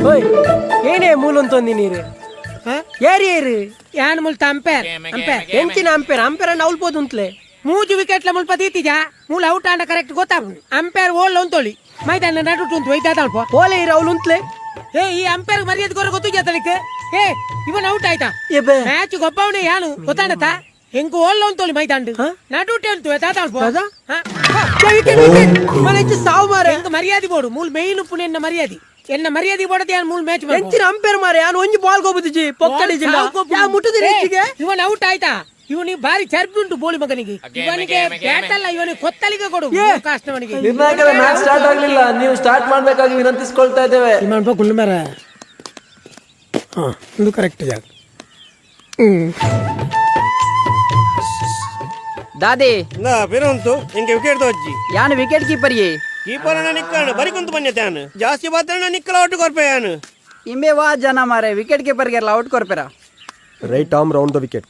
ಓಯ್, ಏನೇ ಮೂಲಂತೊಂದಿ ನೀರು? ಏರಿ ಏರಿ. ಯಾನ್ ಮುಲ್ತ ಅಂಪೇರ್, ಅಂಪೇರ್. ಎಂಚಿನ ಅಂಪೇರ್? ಅಂಪೇರ್ ಅಣ್ಣ ಅವಲ್ಬೋದು ಉಂತ್ಲೆ. ಮೂಜು ವಿಕೆಟ್ ಲ ಮುಲ್ಪ ದೀತಿಜ. ಮೂಲ ಔಟ್ ಆಂಡ ಕರೆಕ್ಟ್ ಗೊತ್ತಾಪುಂಡು. ಅಂಪೇರ್ ಓಲ್ ಉಂತೊಳಿ, ಮೈದಾನ ನಡುಟು ಉಂತು ಒಯ್ದಾದಲ್ಪ. ಓಲೆ ಇರು ಅವ್ಲು ಉಂತ್ಲೆ. ಏ, ಈ ಅಂಪೇರ್ ಮರ್ಯಾದೆ ಕೊರ ಗೊತ್ತುಜ ತನಿಕ್? ಏ, ಇವನ್ ಔಟ್ ಆಯ್ತಾ? ಎಬೆ. ಮ್ಯಾಚ್ ಗೊಬ್ಬವನೆ ಯಾನು ಗೊತ್ತಾಂಡತ? ಎಂಕು ಓಲ್ ಉಂತೊಳಿ, ಮೈದಾಂಡ್ ನಡುಟೆ ಉಂತು ತಾತಾಳ್ಪೋ. ದಾದಾ? Wicket, wicket. ಮನೆ ಇಂಚ ಸಾವು ಮಾರೆ. ಎಂಕ್ ಮರ್ಯಾದೆ ಬೋಡು. ಮೂಲ್ ಮೇಯ್ನ್ ಉಪ್ಪುನ ಎನ್ನ ಮರ್ಯಾದೆ. ಎನ್ನ ಮರ್ಯಾದೆ ಬೋಡದೆ ಯಾನ್ ಮೂಲ್ ಮ್ಯಾಚ್. ಎಂಚಿನ ಅಂಪೇರ್ ಮಾರೆ? ಯಾನು ಒಂಜಿ ಬಾಲ್ ಗೋಬುದಿಜಿ ಪೊಕ್ಕಡಿ ಜಿಲ್ಲ ಯಾ ಮುಟ್ಟುದಿರಿ ಹೆಚ್ಚಿಗೆ. ಇವನ್ ಔಟ್ ಆಯ್ತಾ? ಇವನಿಗೆ ಬಾರಿ ಚರ್ಬಿ ಉಂಟು ಬೋಳಿ ಮಗನಿಗೆ. ಇವನಿಗೆ ಬ್ಯಾಟ್ ಅಲ್ಲ, ಇವನಿಗೆ ಕೊತ್ತಲಿಗೆ ಕೊಡು ಕಾಸ್ನವನಿಗೆ. ನಿರ್ಣಾಯಕರ, ಮ್ಯಾಚ್ ಸ್ಟಾರ್ಟ್ ಆಗ್ಲಿಲ್ಲ. ನೀವು ಸ್ಟಾರ್ಟ್ ಮಾಡ್ಬೇಕಾಗಿ ವಿನಂತಿಸ್ಕೊಳ್ತಾ ಇದ್ದೇವೆ. ಗುಂಡು ಮೇರ. ಹಾ, ಇದು ಕರೆಕ್ಟ್ ಜಾಗ. ಹ್ಮ್. ದಾದೆ? ನಾ ಪಿರ ಉಂಟು ಇಂಕೆ ವಿಕೆಟ್ ತೋಜ್ಜಿ. ಯಾನ್ ವಿಕೆಟ್ ಕೀಪರ್ ಯೇ. ಕೀಪರ್ ನಿಕ್ಕಾಣ ಬರಿ ಕುಂತು ಬನ್ನಿ ತಾನು ಜಾಸ್ತಿ ಬಾತ್ರ ನಿಕ್ಕಲ ಒಟ್ಟು ಕೊರ್ಪೆ ಯಾನು. ಇಂಬೆ ವಾ ಜನ ಮಾರೆ, ವಿಕೆಟ್ ಕೀಪರ್ ಗೆಲ್ಲ out ಕೊರ್ಪೆರ. Right arm round the wicket,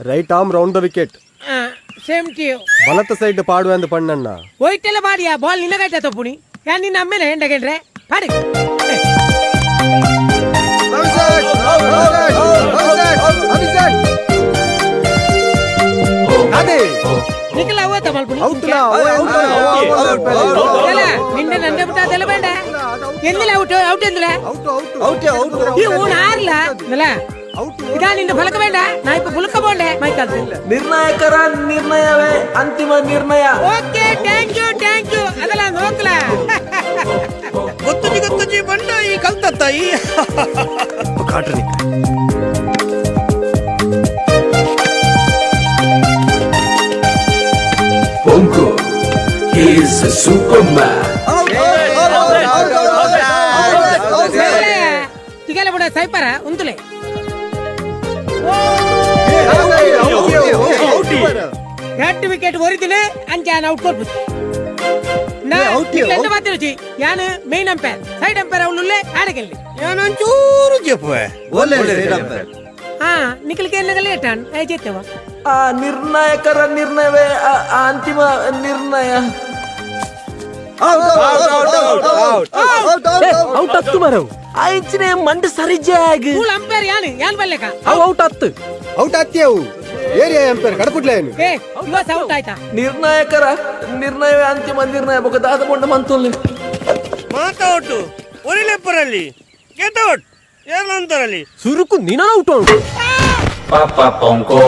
right arm round the wicket. Same to you. ಬಲತ side ಪಾಡುವ ಅಂದ್ ಪಣ್ಣಣ್ಣ. ಒಯ್ಟೆಲ್ಲ ಬಾಡಿಯಾ ಬಾಲ್ ನಿನ್ನಗೈತ ತಪ್ಪುನಿ. ಯಾನ್ ನಿನ್ನ ಅಮ್ಮೇಲೆ ಎಂಡಗೆಂಡ್ರೆ ಪಾಡಿ. ಅದೇ. ನಿಖಲ ಅವತ್ತ ಮಲ್ಪುನಿ. ಔಟ್. ಅಲ್ಲ, ನಿನ್ನೆ ನಂದೆ ಬಿಟ್ಟ ಅದೆಲ್ಲ ಬೇಡ ಎಂದಿಲ್ಲ. Out out ಎಂದಿಲ್ಲ. ಈ ಊನ್ ಆರ್ಲ ಅಲ್ಲ. ಇದಾ ನಿನ್ನ ಫಲಕ ಬೇಡ. ನಾ ಇಪ್ಪ ಪುಲಕ ಬೋಂಡೆ ಮೈಕಲ್. ನಿರ್ಣಾಯಕರ ನಿರ್ಣಯವೇ ಅಂತಿಮ ನಿರ್ಣಯ. Okay, thank you, thank you. ಅದೆಲ್ಲ ನೋಕ್ಲ. ಗೊತ್ತುಜಿ ಗೊತ್ತುಜಿ ಬಂಡ ಈ ಕಲ್ತತ್ತ ಈ. Bongo. He is a superman. ತಿಗಲ ಬಿಡ ಸೈಪರ ಉಂತುಲೆ. ಎರಡು ವಿಕೆಟ್ ಒರಿದಿನಿ ಅಂಚ ಔಟ್ ಕೊಡ್ಬೋದು. ಎಂತ ಮಾತಿರುಚಿ? ಯಾನು main umpire, side umpire ಅವಳುಲ್ಲೇ ಆಡಗೆಲ್ಲಿ. ಯಾನೊಂಚೂರು ಜೆಪ್ಪುವೆ. ಹಾ, ನಿಖಲ್ಗೆ ಎನ್ನಗಲ್ಲ ಏಟಾನ್ ಜೇತವ. ಆ ನಿರ್ಣಾಯಕರ ನಿರ್ಣಯವೇ ಆ ಆ ಅಂತಿಮ ನಿರ್ಣಯ. ಔಟ್ ಹತ್ತು ಮರವು. ಆ ಇಂಚಿನ ಮಂಡು ಸರಿ ಜಾಗ್. ಮೂಲ ಅಂಪೈರ್ ಯಾನು, ಯಾನ್ ಬಲ್ಲೆಕ. ಅವು ಔಟ್ ಹತ್ತು. ಔಟ್ ಅತ್ಯವು ಏರಿಯಾ ಅಂಪೇರ್ ಕಡಪುಟ್ಲೆ ಏನು. ಏ, ಇವತ್ತು ಔಟ್ ಆಯ್ತಾ? ನಿರ್ಣಾಯಕರ ನಿರ್ಣಯವೇ ಅಂತಿಮ ನಿರ್ಣಯ. ಬೊಕ ದಾದ ಬೊಂಡ ಮಂತೊಲ್ಲಿ. ಮಾತ ಔಟು ಒರಿಲೆಪ್ಪರಲ್ಲಿ ಗೆಟ್ ಔಟ್ ಏರ್ಲಂತರಲ್ಲಿ. ಸುರುಕು ನಿನ್ನ out. Papa Pongo.